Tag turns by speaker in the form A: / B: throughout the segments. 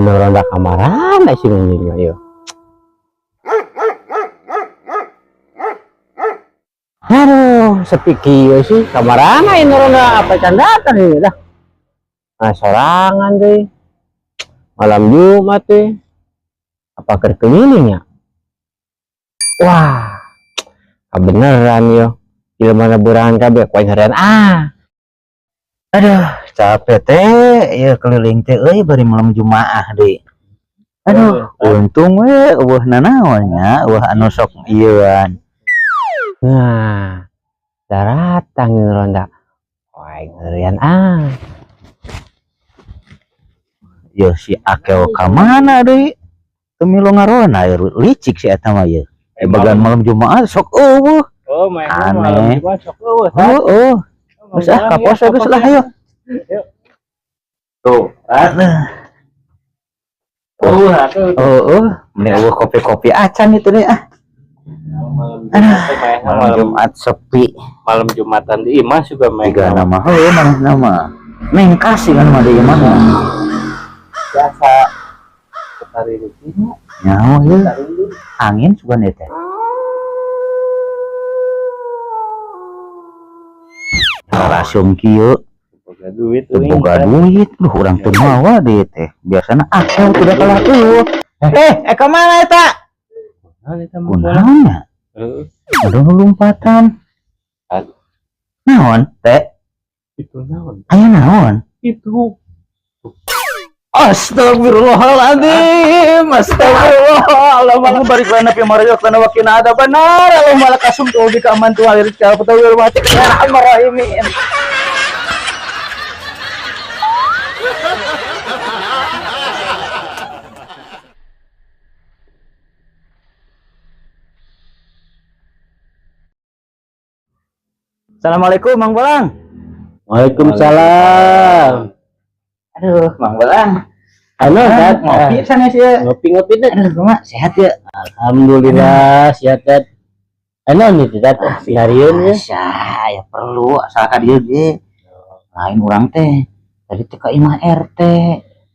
A: Nu ronda kamarana sih nu yo. Aduh, sepi kieu sih. Kamarana ini ronda apa can datang ini dah. Nah, sorangan deh. Malam Jumat deh. Apa keur keliling ya? Wah, kebeneran yo. Jelema burangan kabeh ku aing heureun ah.
B: Aduh, capek teh, ya keliling teh euy bari malam Jumaah deui. Aduh, untung we euweuh nanaon nya, euweuh anu sok ieuan.
A: Nah, daratang ini ronda. Wah, aing heureun ah.
B: Yo si Akeo ka mana deui? Teu milu ngaronda licik si eta mah ieu. Bagian malam Jumaah sok euweuh.
C: Oh, main
B: Aneh.
C: malam Jumat sok euweuh.
B: Heeh. Geus ah ka pos geus lah ayo.
C: Tuh.
B: Aduh.
C: Oh, atuh.
B: Heeh, mending euweuh kopi-kopi acan itu deh ah.
C: Malam Jumat teh main
B: Malam
C: malam
B: Jumat sepi.
C: Malam Jumatan di imah juga main.
B: Tiga nama heueuh maneh nama. Mengkas sih kan mah di imah mah.
C: Biasa. Hari ini
B: Nyaho ieu angin sugan ieu teh. Rasum kieu
C: boga duit
B: teu boga duit, duh urang teu mawa deui teh. Biasana akeh tidak kalah eueuh. Eh, ka mana eta?
C: Kunaon eta mah bola?
B: Kunaon nya?
C: Heeh.
B: Aduh lompatan.
C: Aduh.
B: Naon teh?
C: Itu naon?
B: Aya naon?
C: Itu.
B: Astagfirullahaladzim, astagfirullah. Allahumma barik lana fi ma razaqtana wa qina adzabannar. Allahumma laka sumtu wa bika amantu wa ilaika wa ya arhamar rahimin. Assalamualaikum Mang Bolang.
A: Waalaikumsalam.
B: Aduh, Mang Bolang.
A: Anu, Dat.
B: Ngopi sana sih ya.
A: Ngopi-ngopi, Dat.
B: Aduh, kumaha sehat ya?
A: Alhamdulillah, sehat, Dat. Anu nih, Dat. Seharian ya.
B: Biasa, ya perlu asal ka dieu ge. Lain urang teh. Tadi teh ka imah RT.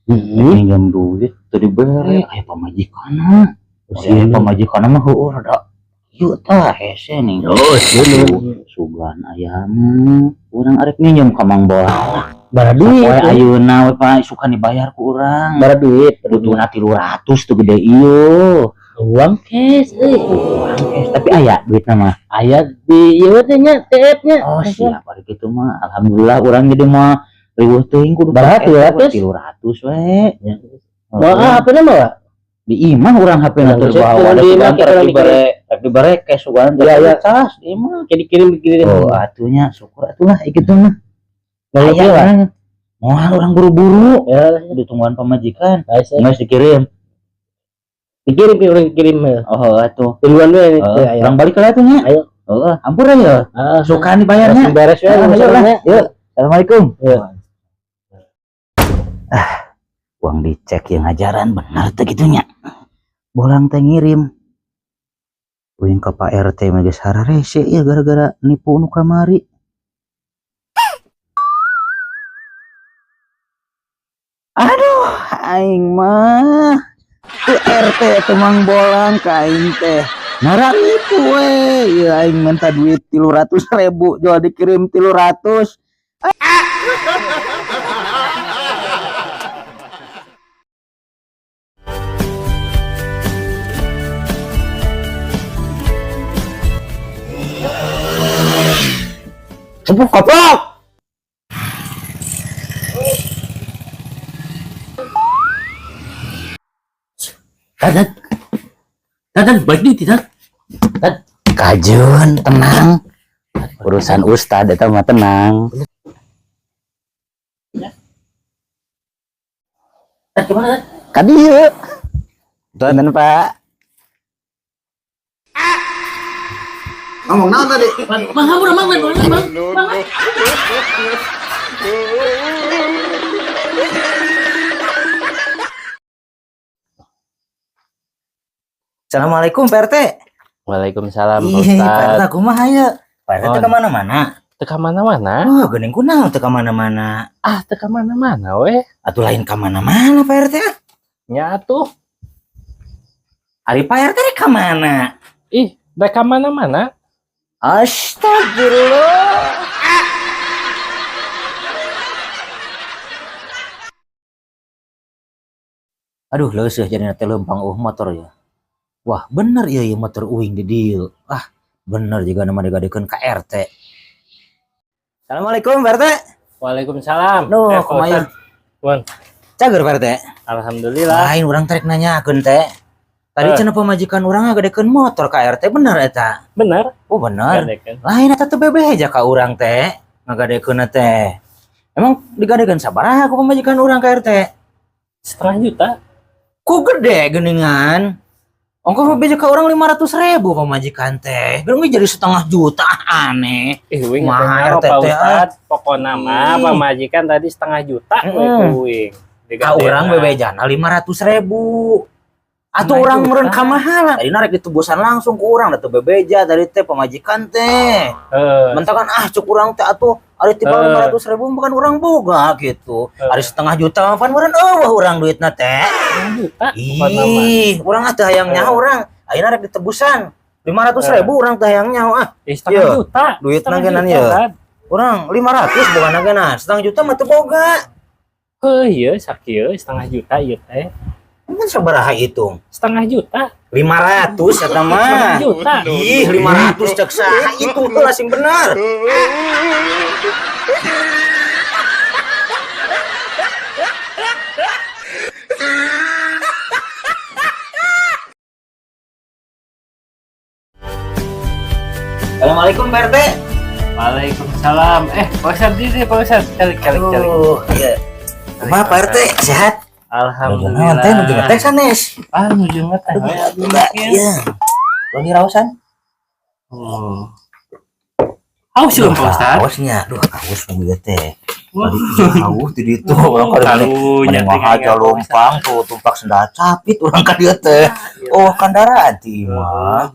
A: Heeh.
B: Minjem duit teu dibere aya pamajikanna. Aya pamajikanna mah heueuh rada ieu tah hese nih.
A: Oh, sieun.
B: Sugan aya mah urang arek minjem ka Mang Bolang.
A: Bara duit.
B: Poe ayeuna we pa suka dibayar ku urang.
A: Bara duit.
B: Butuhna 300 teu gede ieu.
A: Uang cash euy.
B: Uang cash tapi aya duitna mah.
A: Aya di ieu teh nya TF nya.
B: Oh siap ari kitu mah. Alhamdulillah urang jadi mah riweuh teuing kudu
A: Baraha
B: pake
A: 300?
B: 300 we.
A: Ya. Moal HP na mah?
B: Di imah urang HP na
A: Urang
B: teu
A: geus
B: bawa
A: turun
B: ada
A: di imah,
B: sugan
A: kita
B: rek
A: dikirim.
B: dibere rek dibere cash sugan
A: Iya, iya.
B: cas di imah.
A: Kayak dikirim dikirim.
B: Oh atunya syukur atulah kitu mah.
A: Ngopi
B: Aya
A: lah.
B: urang. Moal urang buru-buru.
A: Ya,
B: Ditungguan pamajikan.
A: guys.
B: Geus dikirim.
A: Dikirim ke urang kirim.
B: Oh atuh.
A: Tungguan we
B: Heeh,
A: aya.
B: urang balik lah atuh nya.
A: Ayo.
B: Heeh, ampura ya.
A: Heeh.
B: Suka dibayarnya.
A: Langsung beres we
B: Ayo lah.
A: urusannya.
B: Yuk. Assalamualaikum.
A: Iya.
B: Ah, uang dicek yang ngajaran benar teh gitunya. Bolang teh ngirim. Uing ka Pak RT mah geus hararese ieu gara-gara nipu nu kamari. Aduh, aing mah. Tuh RT teh Mang Bolang ka aing teh. Nararipu we, ieu aing minta duit 300.000 jual dikirim 300.
A: Koplok, koplok. Dat, dat. Dat, dat, balik nih, dat. Dat.
B: Kajun, tenang. Urusan ustad eta mah tenang.
A: Dat, gimana, Dat?
B: Ka dieu. Punten, Pak.
D: Ngomong naon tadi?
A: Mang, hampura, mang, mang, mang, mang.
B: Assalamualaikum Pak RT.
A: Waalaikumsalam, Pak
B: Ih, Pak RT
A: Ustad.
B: kumaha ya? Pak RT teu
A: On.
B: ka mana-mana.
A: Teu ka mana-mana?
B: Oh, geuning kunaon teu ka mana-mana?
A: Ah, teu ka mana-mana weh.
B: Atuh lain ka mana-mana Pak RT ah.
C: Nya atuh.
B: Ari Pak RT rek ka mana?
C: Ih, rek ka mana-mana?
B: Astagfirullah. Aduh, leuseuh jadi teh leumpang motor ya. Wah, bener ieu ieu motor uing di dieu. Ah, bener juga nama digadekeun ka RT. Assalamualaikum, Pak RT.
C: Waalaikumsalam.
B: Duh,
C: Pak
B: kumaha?
C: Ustad. Wan.
B: Cager, Pak RT.
C: Alhamdulillah.
B: Lain urang rek nanyakeun teh. Tadi cenah pamajikan urang ngagadekeun motor ka RT, bener eta?
C: Bener.
B: Oh, bener.
C: Gadekeun.
B: Lain eta teh bebeja ka urang teh ngagadekeun teh. Emang digadekeun sabaraha ku pamajikan urang ka RT?
C: Setengah juta.
B: Ku gede geningan. Ongkoh bebeja ka urang 500.000 pamajikan teh. Geus jadi setengah juta, aneh.
C: Ih, uing
B: Kumaha
C: teh
B: RT
C: Pak
B: teh,
C: Ustad. Pokona mah
B: Ih.
C: pamajikan tadi setengah juta we ku uing.
B: Ka urang bebejana 500.000. Atuh
C: Setengah
B: urang meureun
C: juta.
B: kamahalan. Tadi rek ditebusan langsung ku urang da teu bebeja tadi teh pamajikan teh. Mentakan ah cuk urang teh atuh ari tiba 500.000 bukan urang boga gitu. Ari setengah juta mah pan meureun eueuh urang duitna teh.
C: Setengah juta pokona mah.
B: Ih, urang ah teu hayang nyaho urang. Ayeuna rek ditebusan 500.000 urang teu hayang nyaho ah.
C: Ih, setengah
B: Ieu,
C: juta.
B: duitna
C: Setengah
B: genan
C: juta,
B: ieu.
C: Tad.
B: Urang 500 bukan genan. Setengah juta mah teu boga.
C: Heuh, ieu sakieu setengah juta ieu teh.
B: Emang sabaraha hitung?
C: Setengah juta.
B: 500 eta mah.
C: Setengah juta.
B: Ih, 500 cek saha hitung tuh sing bener. Assalamualaikum Pak RT.
C: Waalaikumsalam. Pak Ustad di Pak Ustad. Calik calik calik.
B: Aduh, iya. Kumaha Pak RT? Sehat?
C: Alhamdulillah.
B: Nuju teh, nuju ngeteh sanes.
C: Ah, nuju ngeteh.
B: Aduh,
C: we, abdi
B: enggak,
C: mah.
B: iya. Lagi rausan?
C: Oh. Haus juga Pak Ustad.
B: Hausnya, aduh haus nu ieu teh.
C: Wah.
B: Haus di ditu urang kada
C: Karunya
B: mane ngahaja lompang tuh tumpak sendal capit urang ka dieu teh. Oh, kendaraan ti mah.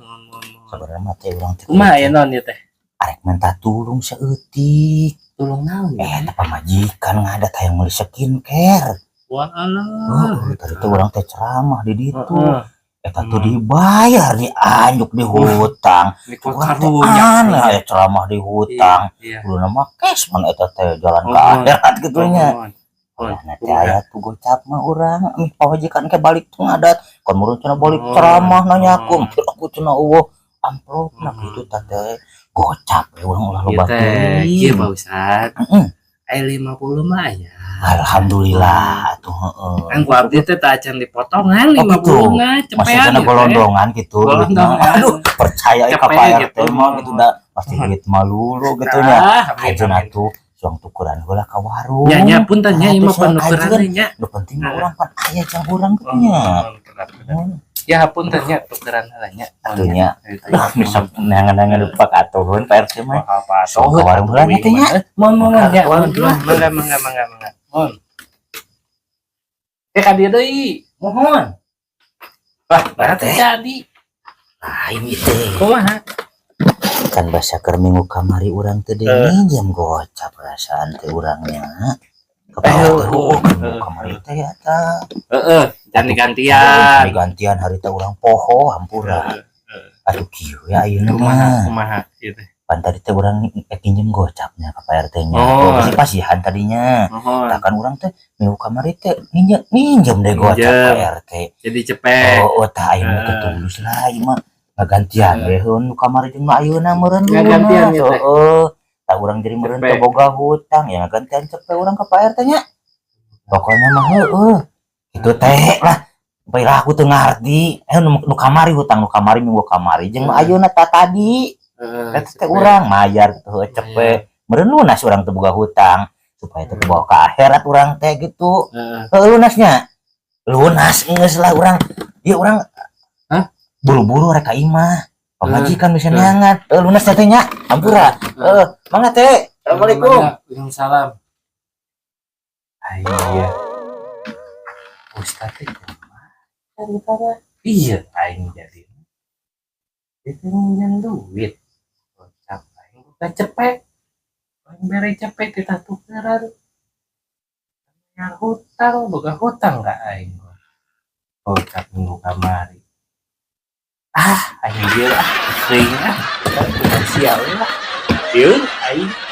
B: Sabarna mah teh urang teh.
C: Kumaha ya non ieu teh?
B: Arek minta tulung saeutik.
C: Tulung naon ya?
B: Teh pamajikan ngadat hayang meuli skincare.
C: Wah alah.
B: Oh, tadi teh urang teh ceramah di ditu.
C: Heeh.
B: Eta tuh dibayar dianjuk di hutang.
C: Di
B: Urang teh
C: karunya.
B: aneh aya ceramah di hutang.
C: Iya.
B: Kudu nama cash man eta teh jalan ke
C: Oh.
B: akhirat gitu nya.
C: Mohon. Mohon.
B: Nah, teh aya tuh gocap mah urang mih pamajikan ke balik tuh ngadat. Kon murun cenah balik
C: Oh.
B: ceramah nanya aku,
C: Oh.
B: "Mpir aku cenah eueuh amplopna
C: Oh.
B: kitu tah teh." Gocap we urang ulah
C: Ieu
B: loba
C: teh, kieu
B: teuing.
C: Pak Ustad.
B: Heeh.
C: Aya 50 mah aya.
B: Alhamdulillah atuh heeh.
C: Kan ku abdi teh teu acan dipotongan
B: Oh, gitu.
C: 50 na
B: Masih
C: cepean
B: kena
C: ieu teh.
B: golondongan gitu duitna.
C: Golondongan.
B: Aduh, percaya ka
C: Cepet
B: Pak RT
C: gitu.
B: mah gitu da pasti duit mah lulu gitu nya.
C: Ah, amin,
B: Ajeun
C: amin.
B: atuh suang tukuran heula ka warung.
C: Nya nya punten nya ieu mah
B: Atuh, suang
C: panukeran
B: kajeun.
C: nya.
B: Nu penting mah urang pan aya jang urang gitu nya.
C: Ya punten nya tukeran heula nya.
B: Atuh nya. Aduh, bisa nangan-nangan lupa atuhun Pak RT mah.
C: Apa
B: Sok ka warung heula nya teh nya.
C: Mohon mohon nya.
B: Ka warung
C: Mohon mangga mangga mangga mangga. Mohon. Ka dieu deui.
B: Mohon.
C: Wah,
B: Pak RT.
C: jadi.
B: Lain ieu teh.
C: Kumaha?
B: Kan basa keur minggu kamari urang teh deui minjem gocap perasaan teh urangnya. Ka Pak RT heueuh keur minggu kamari teh eta.
C: Heeh, jangan digantian.
B: Digantian hari teh urang poho hampura. Aduh kieu ya ayeuna
C: Kumaha
B: mah.
C: kumaha ieu teh.
B: Pan tadi teh urang rek minjem gocapnya ka Pak RT nya.
C: Oh.
B: Pasti pasihan tadinya.
C: Mohon.
B: Tah kan urang teh minggu kamari teh minjem minjem deh gocap
C: Minjem.
B: Pak RT.
C: Jadi cepet.
B: Oh, tah ayeuna teh tulus lah ieu mah. Ngagantian we heuh nu kamari jeung nu ayeuna meureun
C: Ngagantian
B: lunas.
C: ieu teh.
B: Heeh. Tah urang jadi meureun
C: Cepet.
B: teh boga hutang ya ngagantian cepet urang ka Pak RT nya. Pokoknya mah heueuh. Kitu teh lah. Baiklah aku teu ngarti. Nu kamari hutang nu kamari minggu kamari jeung nu ayeuna tah tadi. Eta teh urang mayar gitu heueuh cepet. Meureun lunas urang teu boga hutang supaya teu kebawa ka akhirat urang teh gitu.
C: Heeh.
B: Heueuh lunasnya. Lunas geus lah urang. Ieu urang
C: Hah?
B: Buru-buru rek ka imah. Pamajikan bisa neangan. Lunas teh nya. Ampura. Heeh, mangga teh. Assalamualaikum.
C: Waalaikumsalam. Iya. Ustad teh kumaha? Iya, aing jadi. Itu minjem duit. Gocap aing buka cepet. Aing bere cepet kita tukeran. Yang hutang, boga hutang ka aing. Oh, tak minggu kamari. Ah, anjir ah, sering ah. Sial lah. Yuk, aing.